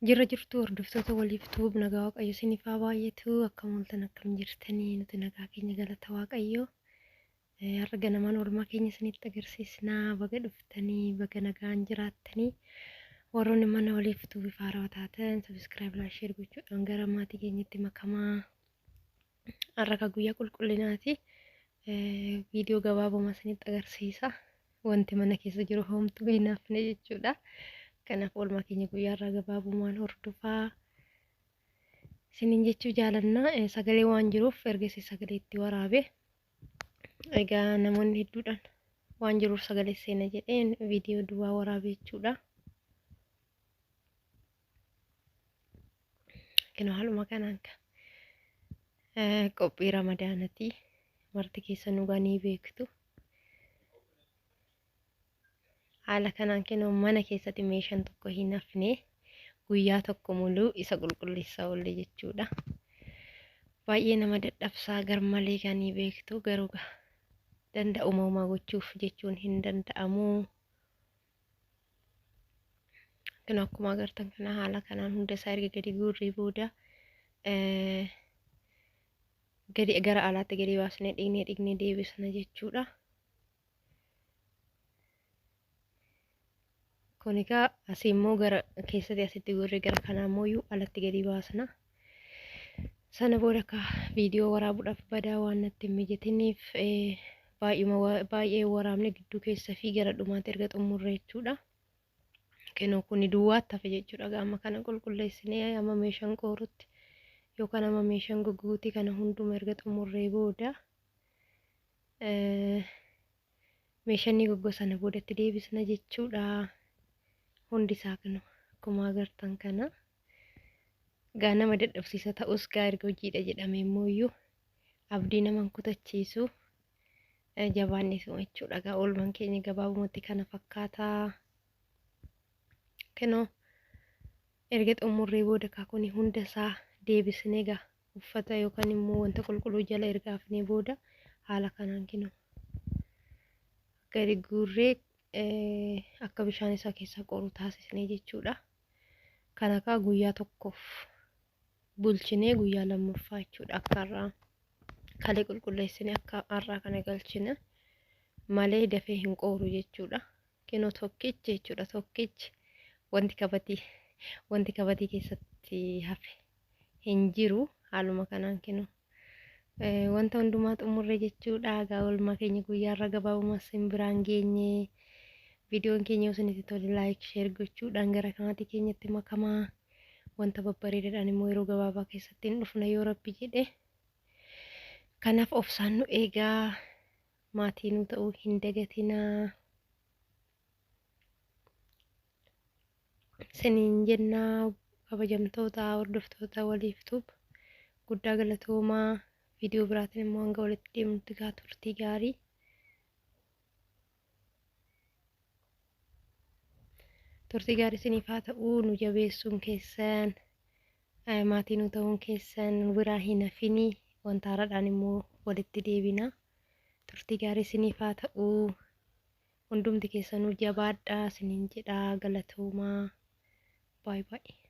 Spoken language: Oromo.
Jirra jirtu hordoftoota waliif tuub nagaa Waaqayyo isiniif haa baay'atu. Akkam ooltan, akkam jirtanii? Nuti nagaa keenya, galata Waaqayyo. Har'a ganamaan oolmaa keenya isinitti agarsiisnaa. Baga dhuftanii, baga nagaan jiraattanii. Warroonni mana waliif tuubiif haarawaa taatan subscribe, like, share gochuudhaan gara maatii keenyatti makamaa. Har'a ka guyyaa qulqullinaati. Viidiyoo gabaabuma isinitti agarsiisa. Wanti mana keessa jiru homtuu hin hafne jechuudha. Kanaaf oolmaa keenya guyyaa irraa gabaabumaan hordofaa isiniin jechuu jaalanna. Sagalee waan jiruuf ergasii sagalee itti waraabe. Egaa namoonni hedduudhaan waan jiruuf sagalee seena jedheen viidiyoo duwwaa waraabe jechuudha. Kinoo haaluma kanaan qophii ramadaanatii marti keessan dhugaa ni beektu. Haala kanaan kinoo mana keessatti meeshaan tokko hin hafne, guyyaa tokko muluu isa qulqulleessaa oolle jechuudha. Baay'ee nama dadhabsaa garmalee kan beektu, garuu danda'uma homaa gochuuf jechuun hin danda'amu. Kun akkuma agartan kana haala kanaan hunda isaa erga gadi guurree booda gadi gara alaatti gadi baasnee dhiqnee dhiqnee deebisna jechuudha. Kun egaa asii immoo gara keessatti asitti guurree gara kanaa immoo alatti gadi baasna. Sana booda akka viidiyoo waraabuudhaaf badaa waan natti hin mijatiniif baay'ee waraabne gidduu keessa fi gara dhumaatti erga xumurre jechuudha. Kinoo kuni duwwaatti hafe jechuudha. Amma kana qulqulleessinee amma meeshaan qoorutti yookaan amma meeshaan goggoguutti kana hunduma erga xumurree booda meeshaan ni goggoga, sana boodatti deebisna jechuudha. Hundi isaa kana akkuma agartan kana. Gaa nama dadhabsiisa ta'us, gaa erga hojiidha jedhame immoo iyyuu abdii nama kutachiisu, jabaannisuma jechuudha. Gaa oolmaan keenya gabaabumatti kana fakkaata. Kinoo erga xumurree booda kuni hunda isaa deebisnee gaa uffata yookaan immoo wanta qulqulluu jala erga hafnee booda haala kanaan kinoo gadi guurree akka bishaan isaa keessaa qoru taasisnee jechuudha. Kana kaa guyyaa tokkoof bulchinee guyyaa lammaffaa jechuudha, akka har'aa kalee qulqulleessinee akka har'aa kana galchina malee dafee hin qooru jechuudha. Kinoo tokkichi jechuudha, tokkichi wanti kabatii keessatti hafe hin jiru. Haaluma kanaan kinoo wanta hundumaa xumurre jechuudha. Egaa oolmaa keenya guyyaa irra gabaabuma isin biraan geenye. Viidiyoon keenya yoo isinitti tole like, share gochuudhaan gara maatii keenyatti makamaa. Wanta babbareedaadhaan immoo yeroo gabaabaa keessatti hin dhufna yoo Rabbi jedhe. Kanaaf obsaan nu eegaa, maatii nu ta'uu hin dagatinaa. Isiniin jennaa, kabajamtoota hordoftoota waliif tuub guddaa galatoomaa. Viidiyoo biraatiin immoo hanga walitti deemnutti gaa turtii gaarii. Turtii gaarii isiniif haa ta'u. Nu jabeessuun keessan, maatii nu ta'uun keessan nu biraa hin hafinii. Wanta haaraadhaan immoo walitti deebina. Turtii gaarii isiniif haa ta'u. Hundumti keessanuu jabaadhaa isiniin jedhaa, galatoomaa. Baay'ee baay'ee.